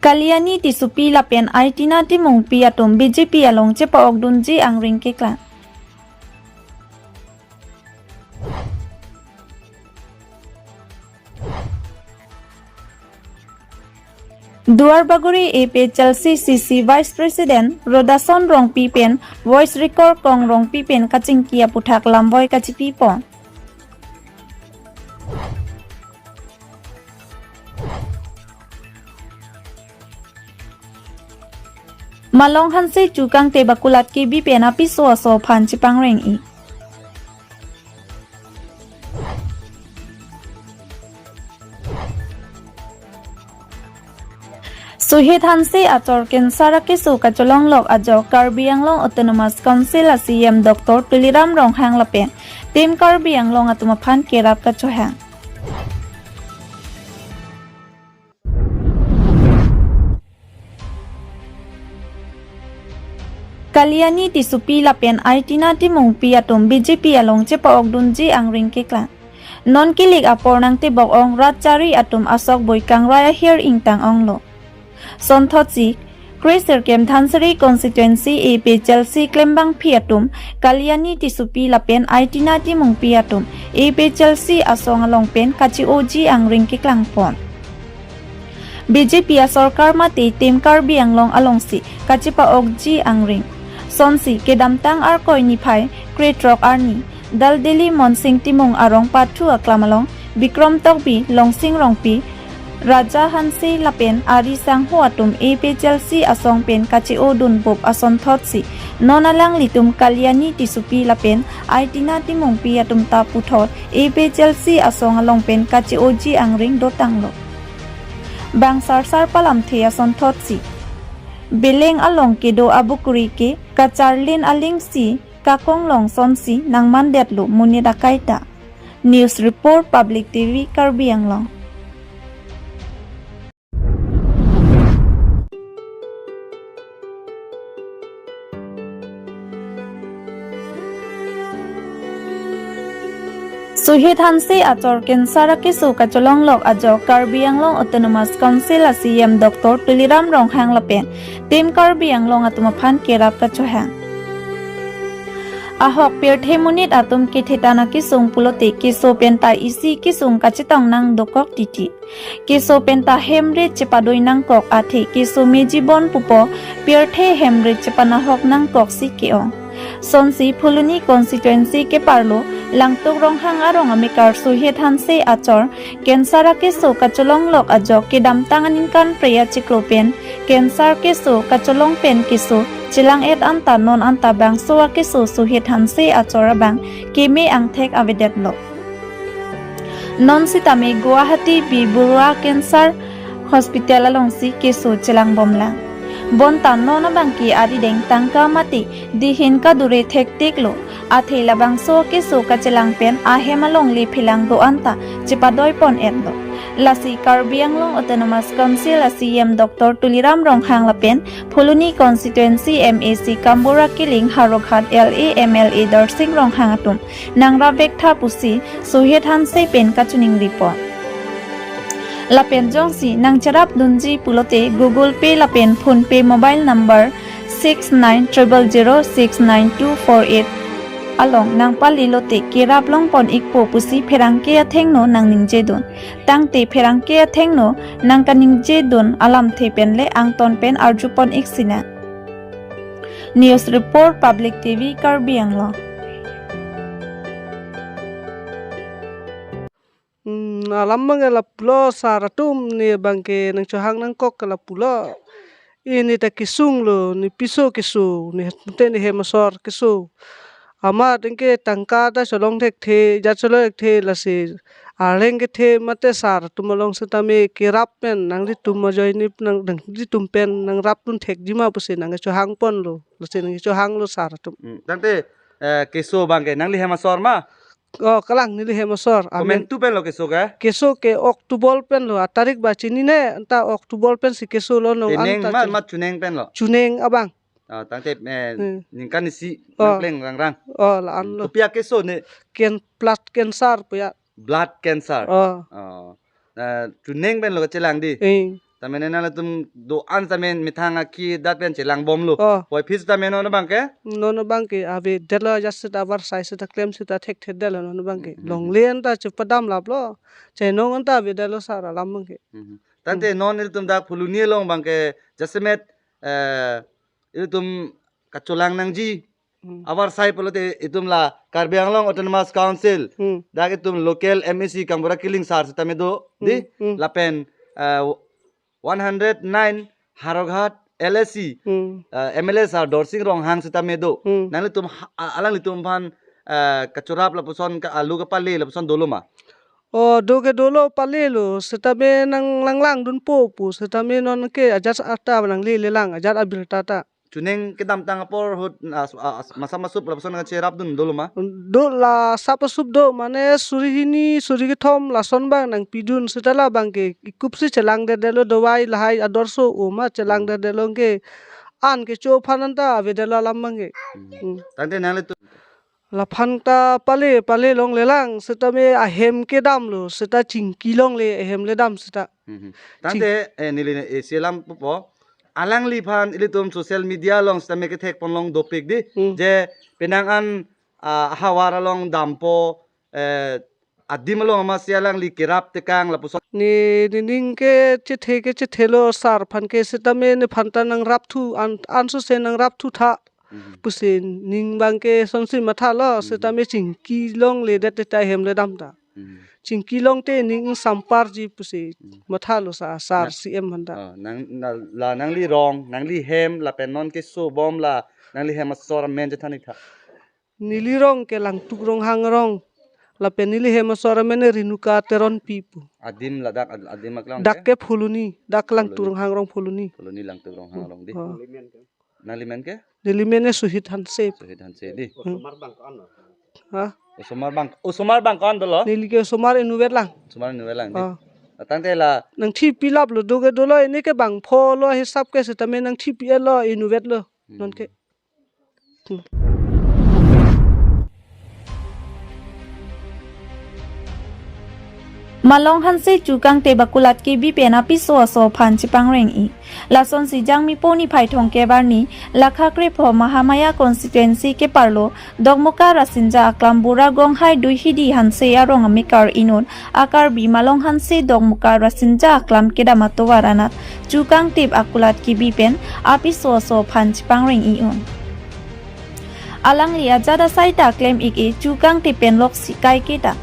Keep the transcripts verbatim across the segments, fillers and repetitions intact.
Kalyani Tissopi lapen Aitina Timungpi atum B J P along chepa-okdunji angring keklang. Duarbagori A P H L C C C Vice President Rodason Rongpi pen voice record kong Rongpi pen kachingki aputhak lamvoi kachipi pon. Malong Hanse Chukangte Bakulat K B pen apiso aso aphan chipangreng-i. Suhet Hanse achor cancer akeso kacholonglok ajok Karbi Anglong Autonomous Council a C E M Doctor Tuliram Ronghang lapen Team Karbi Anglong atum aphan kerap kachohang. Kalyani Tissopi lapen Aitina Timungpi atum B J P along chepa-okdunji angring keklang. Non kilik apor nangtebok ong rat chari atum asok boi kangrai ahir ingtang onglo. Sonthotsi, Kre Sirkep Dhansiri Constituency A P H L C klembangpi atum, Kalyani Tissopi lapen Aitina Timungpi atum, A P H L C asong along pen kachi-oji angring keklang pon. B J P asorkar mate Team Karbi Anglong alongsi kachepa-okji angring. Sonsi kedamtang Arkoi niphai krethrok arni, Daldeli Monsing Timung arong pathu aklam along, Bikrom Tokbi, Longsing Rongpi, Raja Hanse lapen ari sangho atum A P H L C asong pen kachi-odun bup asonthotsi, non alanglitum Kalyani Tissopi lapen Aitina Timungpi atum ta puthot A P H L C asong along pen kachi-oji angring dotanglo. Bang sarsar palamthe asonthotsi, Beleng along kedo abukuri ke kacharlin alingsi kakong long sonsi nangmandetlo monit akai ta. News Report, Public T V, Karbi Anglong. Suhet Hanse achor cancer akeso kacholonglok ajok Karbi Anglong Autonomous Council a C E M Doctor Tuliram Ronghang lapen Team Karbi Anglong atum aphan kerap kachohang. Ahok pirthe monit atum kethe tan akesung pulote keso penta isi kesung kachetong nang dokok titi. Keso penta hemre chepadoi nangkok athe keso meji bon pupo pirthe hemre chepanahok nangkoksi ke-ong. Sonsi Phuloni constituency keparlo Langtuk Ronghang arong amekar Suhet Hanse achor cancer akeso kacholonglok ajok kedamtang aningkan prea chiklo pen cancer keso kacholong pen keso chelang-et anta non anta bangso akeso Suhet Hanse achor abang keme angthek avedetlo. Non sitame Guwahati B Borooah Cancer Hospital alongsi keso chelangbomlang. Bonta non abangke arideng tangka mate dihin kadure thektiklo. Athe labangso keso kachelang pen ahem along lephelang do-an ta chepadoi pon-etlo. Lasi Karbi Anglong Autonomous Council a C E M Doctor Tuliram Ronghang lapen Phuloni constituency M A C Kambura Killing, Howraghat L A M L A Darsing Ronghang atum nangrap vektha pusi Suhet Hanse pen kachiningri pon. Lapen jongsi nangcherapdunji pulote Google Pay lapen PhonePe mobile number six nine triple zero six nine two four eight along nangpalilote kerap longpon-ikpo pusi pherangke athengno nangningjedun. Tangte pherangke athengno nangkaningjedun alamthe penle angton pen arjupon-ik sinang. News Report, Public T V, Karbi Anglong. Hmm, alam abangke lapulo, sar atum, ne abangke nangchohang nangkok ke lapulo. Ini ta kesunglo, ne piso keso, ne te ne hem asor keso. Amat anke tangka ta cholong thekthe, jat cholong thekthe, lasi arleng kethe mate sar atum along sitame kerap pen nanglitum ajoine nang, nanglitum pen nangrapdun thekji ma pusi nangchohang ponlo, lasi nangchohanglo sar atum. Hmm, tangte, eh, keso abangke nangli hem asor ma? Oh, kalang neli hem asor. Amen. Komantu penlo keso ke? Keso ke October penlo, atarik ba chinine, anta October pensi keso lo nong. Chinine anta ma, chin- ma chuneng penlo? Chuneng abang. Ah, tangte, eh, hmm, ningkan isi, oh, nangpleng rangrang. Oh, la-anlo. Hmm, kopi akeso ne? Ken blood cancer pu ya. Blood cancer. Oh. Oh. Eh, chuneng penlo kachelang di? Eh. Tame nanglitum do-an tame methang akhi dak pen chelang bomlo. Oh. Puvoiphit tame non abangke? Non abangke avedetlo, ajat seta avarsai seta klem seta thekthedetlo non abangke. Hmm, hmm, hmm. Longle anta chepadam laplo. Chenong anta avedetlo sar alam abangke. Hmm, hmm. Tangte, hmm, non ilitum dak Phuloni along abangke jasemet, eh, ilitum kacholang nangji. Hmm. Avarsai pulote itum la Karbi Anglong Autonomous Council. Hmm. Dak itum local M A C Kangbura Killing sar sitame do, hmm, di, hmm, lapen, eh, one hundred nine Howraghat L A C, hmm, eh, M L A sar Dorsing Ronghang sitame do. Hmm. Nanglitum ha-, a-, alanglitum aphan, eh, kachorap lapuson ke alu kepale lapuson dolo ma? Oh, do ke dolo, palelo, sitame nang langlangdunpo pu, sitame nonke ajat ata nanglelelang, ajat abirta ta. Chuning kedamtang apor ahut, as-, as-, masap masup lapuson nangcherapdun dolo ma? Do, la sap asup do, mane suri hini, suri kethom lason abang nangpidun, seta la abangke ikupsi chelangdetdetlo, dawai lahai ador so-o ma chelangdetdetlo ke, an kecho aphan anta avedetlo alam abangke. Hmm. Hmm. Tangte nanglitum? Laphan ta pale, pale longlelang, sitame ahem kedamlo, seta chingki longle ahem ledam seta. Hmm, hmm. Ching- Tangte, eh, neli, eh, selam pupo. Alangliphan ilitum social media along sitame kethekponlong dopik di. Hmm. Je penang an, ah, havar along dampo, eh, adim along amatsi alangli kerap tekang lapuson. Ne, nening ke chethe ke chethelo, sar aphan ke sitame nephan ta nangrapthu, an, ansose nangrapthu tha. Mhm. Pusi ning abangke sonsi mathalo, mhm, sitame chingki longledet ta ahem ledam ta. Mhm. Chingki longte ning samparji pusi, mhm, mathalo sa, sar na-, C M aphan ta. Oh, nang, na, la nangli rong, nangli hem, lapen non keso bom la, nangli hem asor amen chethan ik tha. Neli rong ke Langtuk Ronghang arong. Lapen neli hem asor amen Renuka Teronpi pu. Adim ladak ad-, adim aklang dak ke? Ke Phuloni, dak Langtuk Phuloni. Ronghang arong Phuloni. Phuloni Langtuk Ronghang arong di. Oh. Nangli men ke? Neli men ke Suhit Hanse. Suhit Hanse di. Hmm. Ha? Osomar bang, osomar bang ko-an dolo? Neli ke osomar inutvet lang. Osomar inutvet lang di. Oh. Tangte la nangthipilaplo, do ke dolo, ini ke bangpholo hisap ke sitame nangthipilo inutvetlo. Hmm. Non ke. Malong Hanse chukangtep akulat kebi pen apiso aso aphan chepangreng-i. Lasonsi Jangmipo niphai thomkep arni, lakha krepho Mahamaya constituency keparlo, Dokmoka Rasinja aklam Bura Gonghai Duihidi Hanse arong amekar inut, a-Karbi Malong Hanse Dokmoka Rasinja aklam kedam atovar anat, chukangtep akulat kebi pen apiso aso aphan chepangreng-i un. Alangli ajat asai ta klem-ik-e, chukangtep pen loksi kaiketa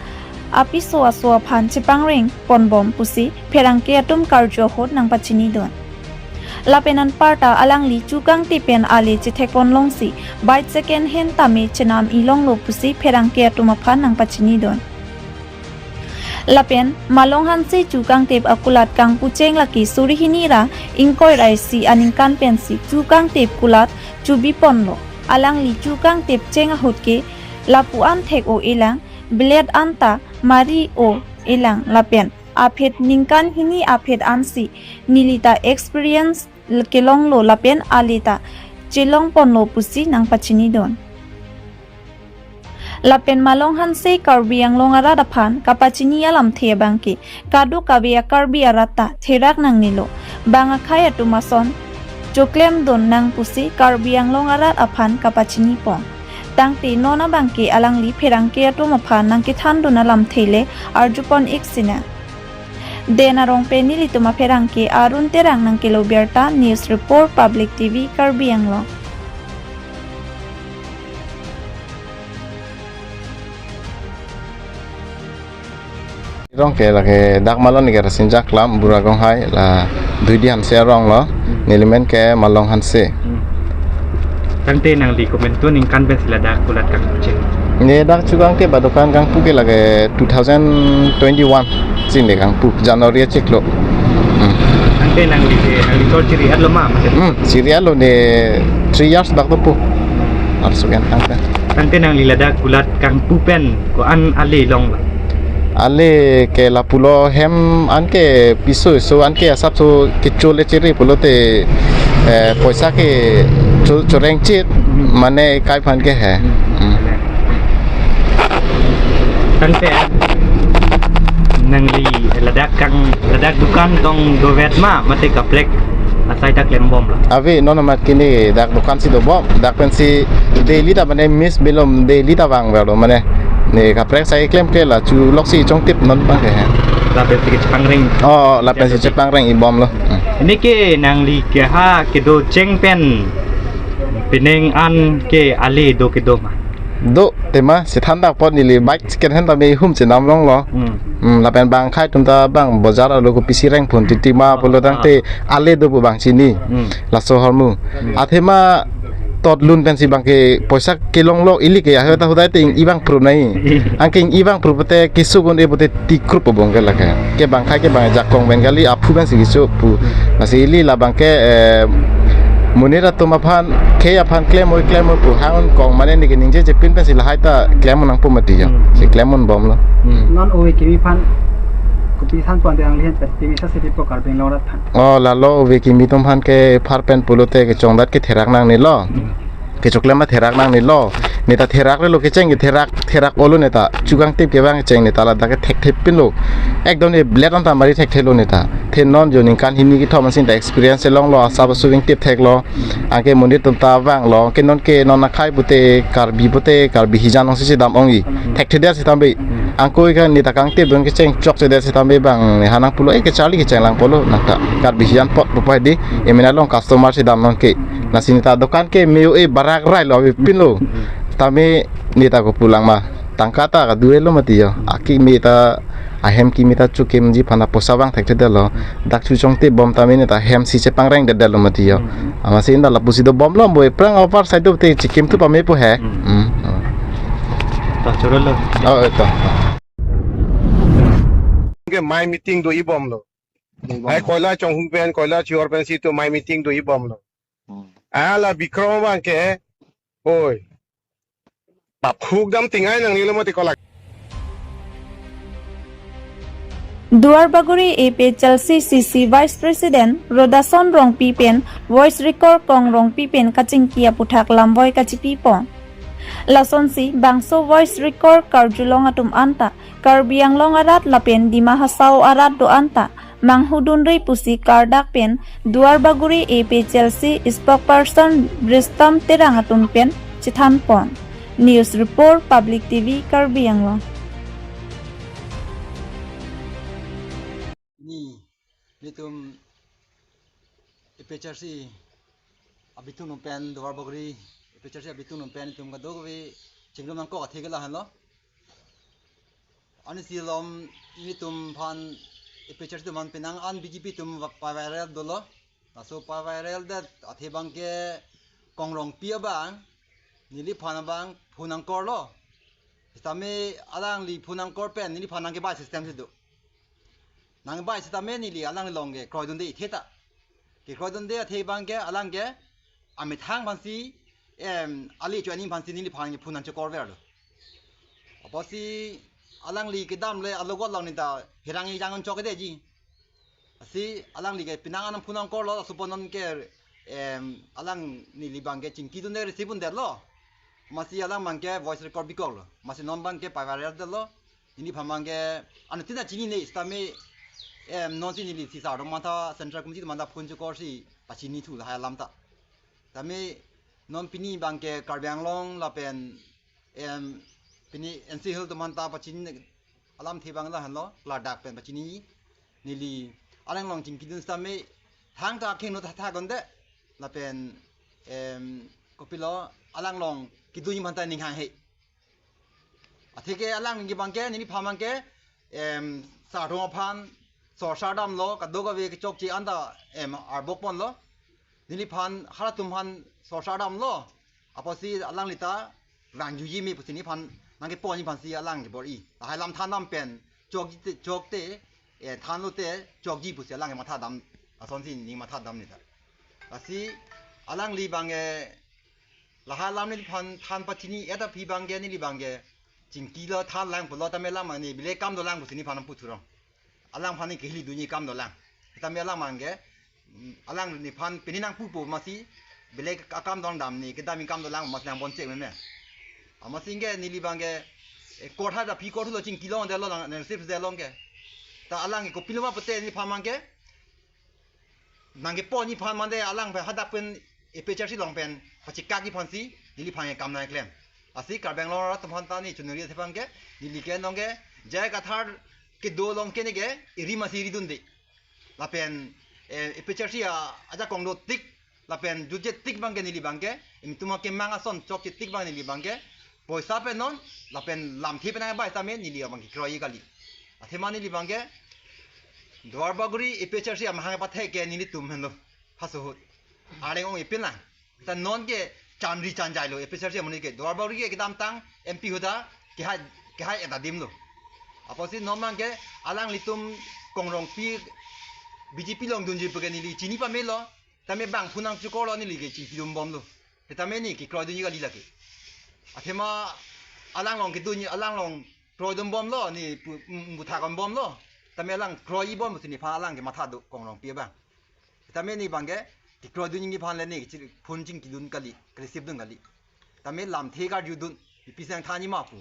apiso aso aphan chepangreng ponbom pusi pherangke atum karju ahut nangpachinidun. Lapen anparta alangli chukangtep pen ale chethekponlongsi bike second hand tame chenam-i longlo pusi pherangke atum aphan nangpachinidun. Lapen Malong Hanse chukangtep akulat kangpucheng lake suri hini ra ingkoi ra isi aningkan pensi chukangtep kulat chubiponlo. Alangli chukangtep cheng ahut ke lapu-an thek-o-elang, belet anta mari-o-elang lapen aphet ningkan hini aphet ansi nelita experience kelonglo lapen ale ta chelongponlo pusi nangpachinidun. Lapen Malong Hanse Karbi Anglong arat aphan kapachini alamthe abangke kadokave a-Karbi arat ta therak nangnelo, bang akhei atum ason choklemdun nang pusi Karbi Anglong arat aphan kapachinipon. Tangte non abangke alangli pherangke atum aphan nangkethandun alamthe le arjupon-ik sinang. Den arong pen nelitum apherangke Arun Terang nangkelo birta, News Report, Public T V, Karbi Anglong. Rong ke lake dak Malong ni ke Rasinja aklam Bura Gonghai la Duihidi Hanse arong lo, neli men ke Malong Hanse. Hmm. Tangte nangli komantu ningkan pensi ladak kulat kangpucheng? Ne dak chukangtep adokan kangpu ke lake two thousand twenty-one si ne kangpu, January achiklo. Hmm. Tangte nangli ke, nangli chor chiri-etlo ma, mate? Hmm, chiri-etlo, ne three years dak dopo. Arsuk en tangte. Tangte nangli ladak kulat kangpu pen ko-an ale longlo? Ale ke lapulo hem anke piso iso anke asapso kecho le chere pulote, eh, poisa ke cho-, choreng chit mane kai aphan ke he. Hmm. Tangte Nangli ladak kang, ladak dukan tong dovet ma, mate kaprek asai ta klembom la? Ave, non amat kini dak dukan si dobom, dak pensi daily ta mane miss belum daily ta vang velo mane. Ne kaprek sai klemkle la chu loksi chongtip non bang ke. La pensi ke chepangring. Oh, la pensi chepangring ibom lo. Hmm. Ini ke nangli ke ha kedo cheng pen pining an ke ale do kedo ma? Do tema si thandak pot neli bike second hand ta me hum chenam longlo. Hmm. Hmm, lapen bang khai tum ta bang bojar alo ko pisi reng phun titi ma pulo tangte ale do pu bang chini. Hmm. Laso ahormu. Hmm. Athema tot lun pensi bang ke poisa kelong lo ili ke ya ta hudai te ing ibang pru nai. Angke ing ibang pru pute kisukun e pute tikrup bong ke lake. Ke bang khai ke bang jakong Bengali aphu pensi kisu pu. Lasi ili la bang ke, eh, monit atum aphan, khei aphan klem oi klem oi pu hang un kong mane neke ningje jepin pensi lahai ta klem un nangpo mati ya. Hmm. Si klem un bom lo. Hmm. Non ove kimi aphan, kopi san puan te ang lihen pet kimi sa sidi pokar Bangalore aphan. Oh, lalo ove kimi atum aphan ke phar pen pulote kechongdat ketherak nangnelo. Hmm. Kechoklem atherak nangnelo. Neta therak relo kecheng ketherak, therak olo neta. Chukangtip kevang kecheng neta ladak ke thekthep pinlo. Ekdom ne blet anta mari thekthelo neta. The non jo ningkan hini kethom ansi ta experience longlo, asap asu vingtip theklo. Angke monit atum ta vanglo. Ke non ke non akhai pute Karbi pute Karbi hijan ongsi si dam ongji. Thekthedet si tambe. Angkoi kan neta kangtip don kecheng chokchedet si tambe bang ne hanang pulo, eh, kecharli kecheng lang pulo nangta. Karbi hijan pot pupai di. Emena long customer si dam non ke. Lasi neta dokan ke meo e barak rai lo ave pinlo. Tame neta ko pulang ma. Tangka ta kadure lo mati yo. Aki meta ahem kimi ta chukimji aphan aposa vang thekthedetlo. Dak chuchongtip bom tame neta hem si chepangrengdetdetlo mati yo. Hmm. Amatsi inda lapusi dobom lo mo ephrang apar side te chikim tu pame po he. Hmm. Hmm. To choro lo. Oh, to. Ke mai meeting do ibom lo. Hai koila chonghung pen, koila chior pensi tu mai meeting do ibom lo. Hmm. Ala Bikrom abang ke, oi. Paphuk dam tingai nangnelo mati kolak. Duarbagori A P H L C C C Vice President Rodason Rongpi pen voice record Kong Rongpi pen kachingki aputhak lamvoi kachipi pon. Lasonsi bangso voice record karjulong atum anta Karbi Anglong arat lapen Dima Hasao arat do anta manghudunri pusi kardak pen Duarbagori A P H L C spokesperson Bristam Terang atum pen chethan pon. News report, Public T V, Karbi Anglong. Ni, nitum A P H L C abitung nung pen, Duarbagori A P H L C abitung nung pen itum kadokave chingrum nangkok athe ke lahenlo. Ani silom nitum aphan A P H L C atum aphan penang an B J P atum va-, pa viral dolo. Laso pa viral det athe abang ke Kong Rongpi abang neliphan abang phone nangkorlo. Sitame alangli phone nangkor pen neliphan nangkebai system si do. Nangkebai sitame neli alanglong ke kroidunde ithe ta. Kekroidunde athe abang ke alang ke amethang aphansi, em, ali cho ani aphansi neliphan ke phone nangchekor verlo. Apotsi alangli kedam le alogot along neta hirang ejang on chokdeji. Lasi alangli ke penang an phone nangkorlo, laso pon non ke, em, alang neli abang ke chingkidunde receive undetlo. Amatsi alang abang ke voice record bikoklo. Amatsi non abang ke pa viral detlo. Neliphan abang ke anuttin ta chinine sitame, em, non si neli sisa rong mantha Central Committee mantha phone chekorsi pachinithu lahai alam ta. Tame non pini abang ke Karbi Anglong lapen, em, pini N C Hills atum anta pachini alamthe abang lahenlo, klardak pen pachini neli alanglong chingkidun sitame thangta akheng no thatha gonde lapen, em, kopilo alanglong kidunji aphanta ning hanghe. Atheke alang abang ke neliphan abang ke, em, sarthong aphan sorsar damlo, kadokave kechokche anta, em, arbok ponlo. Neliphan halatum aphan sorsar damlo. Apotsi alangli ta vangjuji me pusi neliphan nangkeponji aphansi alang kebor-i. Lahai alam than dam pen chokji te, chokte, eh, thanlote chokji pusi alang kematha dam, asonsi ning matha dam neta. Lasi alangli abang, eh, lahai alam neliphan than pachini-et aphi abang ke neli abang ke chingkilo thanlang pulo tame alang mane bile kam dolang pusi neliphan nangputhurong. Alangphan ni kehili dunji kam dolang. Tame alang abang ke, mm, alang neliphan pini nangpupo amatsi bile akam dong dam ne kedam kam dolang amatsi nangbonchek meme. Amatsi ke neli abang ke, eh, court ha aphi court lo chingkilo detlo lang, nang sip detlo ke. Ta alang ke kopiloma pute neliphan abangke nangkepo neliphan mate alang pen hadak pen A P H L C along pen pachekak neliphan si neliphan ke kam nangklem. Lasi Karbi Anglong arat atum aphan ta ne choningri athe abangke neli ke nonke J I Kathar kedo along ke neke eri masi ridunde. Lapen eh, A P H L C a ajakong do tik lapen jutje tik abangke neli abangke, netum akemang ason chokche tik abang neli abangke poisa pen non lapen lamthe pen nangbai tame neli abangke kroi kali. Athema neli abangke Duarbagori A P H L C amahang pathek ke nelitum henlo. Hasuhut areng ong ipin lang. Ta nonke chamri chanjai lo A P H L C amonit ke. Duarbagori ke kedamtang M P ahut ta kehai kehai et adim lo. Apotsi non abangke alanglitum Kong Rongpi B J P along dunji pu ke neli chini pamelo. Tame bang phu nangchokor lo neli ke chingki dum bomlo. Tame ne kekroi dunji kali lake. Athema alang along kedunji alang along kroi dum bomlo ne pu- pu- puthak dum bomlo. Tame alang kroi bom pusi nephan alang ke matha do Kong Rongpi abang. Tame ne abangke kekroi dunji nephan le ne chiri phone chingki dun kali, receive dun kali. Tame lamthe karju dun, ipi sang thani ma pu.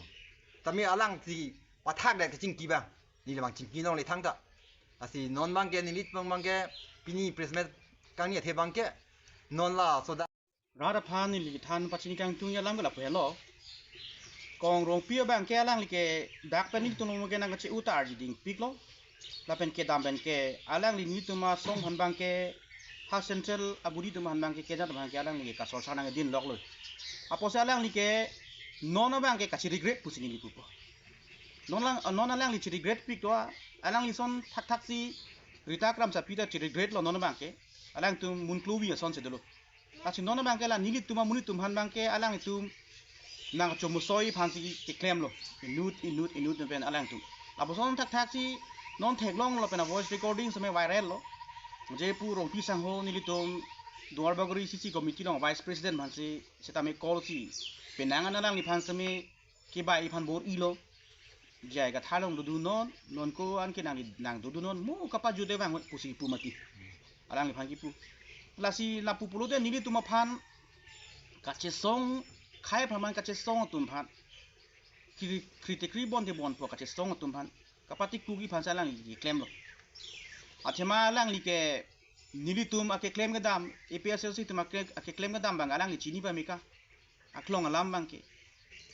Tame alang si pathak de kachingki abang. Neli abang chingki nongle thangta. Lasi non abangke neli abang abangke pini press meet kangni athe abangke non laso arat aphan neli than pachini kangtung alam ke lapu helo. Kong Rongpi abangke alangli ke dak pen nelitum along ke nangkache-u ta arjuding piklo. Lapen kedam pen ke alangli nelitum asong aphan abangke ha central abudi atum aphan abangke kejat aphan ke alangli ke kasorsa nangdin loklo. Apotsi alangli ke non abangke kachi regret pusi neli pupo. Non lang non alangli chi regret piklo, alangli ason thakthak si Rita Kramsapi ta chi regret lo non abangke. Alangtum munklovi ason si dolo. Lasi non abangke la nelitum amonit atum aphan abangke alangtum nangchomosoi aphan si keklemlo. Inut inut inut pen alangtum. Lapuson thakthak si non theklong lapen a voice recording seme viral lo. Je pu Rongpi Sangho nelitum Duarbagori C C committee along vice president aphan si setame call si penang an alangliphan seme kebai aphan bor-ilo. J I Kathar along dodunon, non ko-an ke nang nang dodunon, mo kapajut de bang pusi pu mati. Alangliphan kipu. Lasi lapu pulote nelitum aphan kachesong, khei aphan man kachesong atum aphan. Kri- kritikri bon de bon po kachesong atum aphan. Kapati kuki aphan si alangli klemlo. Athema alangli ke nelitum akeklem kedam, A P H L C atum ake- akeklem kedam abang alangli chini pameka. Aklong alam abangke.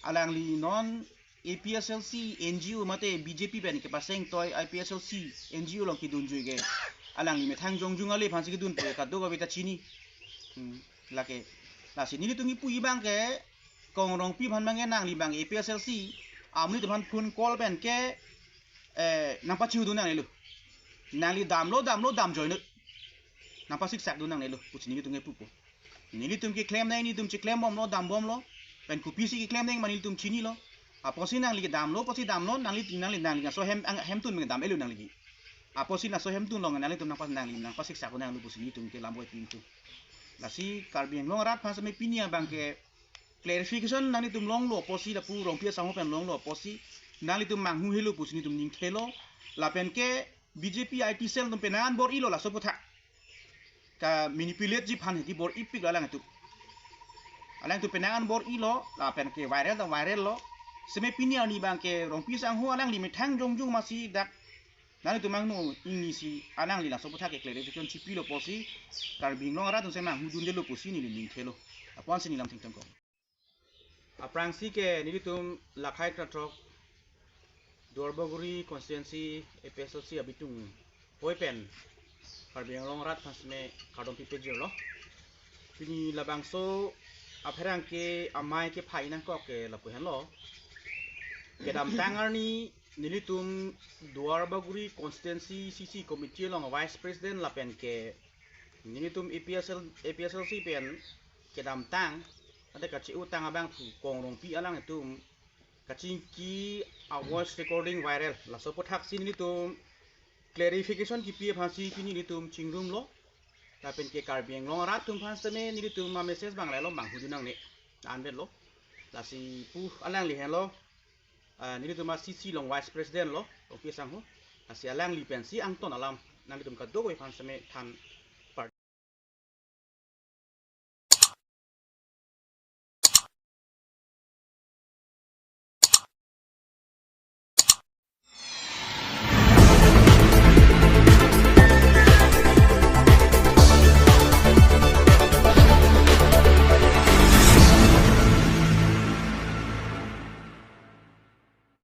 Alangli non A P H L C N G O mate B J P pen kepaseng toi A P H L C N G O along kedunjui ke. Alangli methang jongjung ale aphan si kedun po kadokave ta chini. Hmm, lake. Lasi nelitum kipu abangke Kong Rongpi aphan abangke nangli abang A P H L C amonit aphan phone call pen ke eh, nangpachihu dun nangnelo. Nangli damlo damlo dam joine. Nangpasiksak dun nangnelo pusi nelitum kepupo. Nelitum keklem nang nelitum chiklem bomlo dam bomlo. Pen kopisi keklem nang ma nelitum chinilo. Apotsi nangli kedamlo, apotsi damlo, nangli nangli nangli laso hem ang- hemtun abang dam-elo nangli. Apotsi laso hemtun along nanglitum nangpas nangli nangpasiksak dun nanglo pusi nelitum ke lam boi pintu. Lasi Karbi Anglong arat aphan seme pini abangke clarification nanglitum longlo apotsi lapu Rongpi Sangho pen longlo apotsi nanglitum manghu helo pusi nelitum ningthelo. Lapen ke B J P I T cell atum penang an bor-ilo laso aputhak. Ka manipulate ji aphan hedi bor-ipiklo alangtum. Alangtum penang an bor-ilo lapen ke viral ta viral lo. Seme pini arni abangke Rongpi Sangho alangli methang jongjung masi dak nanglitum mangno ingni si alangli laso aputhak ke clarification chipilo apotsi Karbi Anglong arat atum seme manghu dundelo pusi neli ningthelo. Apon si neli lam thengtheng kong. Aphrangsi ke nelitum lakhai krathrok Duarbagori constituency A P H L C abitung poi pen Karbi Anglong arat aphan seme kardom pipejirlo. Pini labangso apherangke amei kephai nangkok ke lapu henlo. Kedamtang arni nelitum Duarbagori constituency C C committee along vice president lapen ke nelitum A P H L, A P H L C pen kedamtang ante kache-utang abangphu Kong Rongpi alangtum kachingki a voice recording viral. Laso aputhak si nelitum clarification kipi aphan si pini nelitum chingrumlo. Lapen ke Karbi Anglong arat atum aphan seme nelitum a message abang lahelo, manghu dun nangne. Anvetlo. Lasi pu alangli henlo. Ah, nelitum a C C along vice president lo, Rongpi Sangho. Lasi alangli pensi angton alam nanglitum kadokave aphan seme than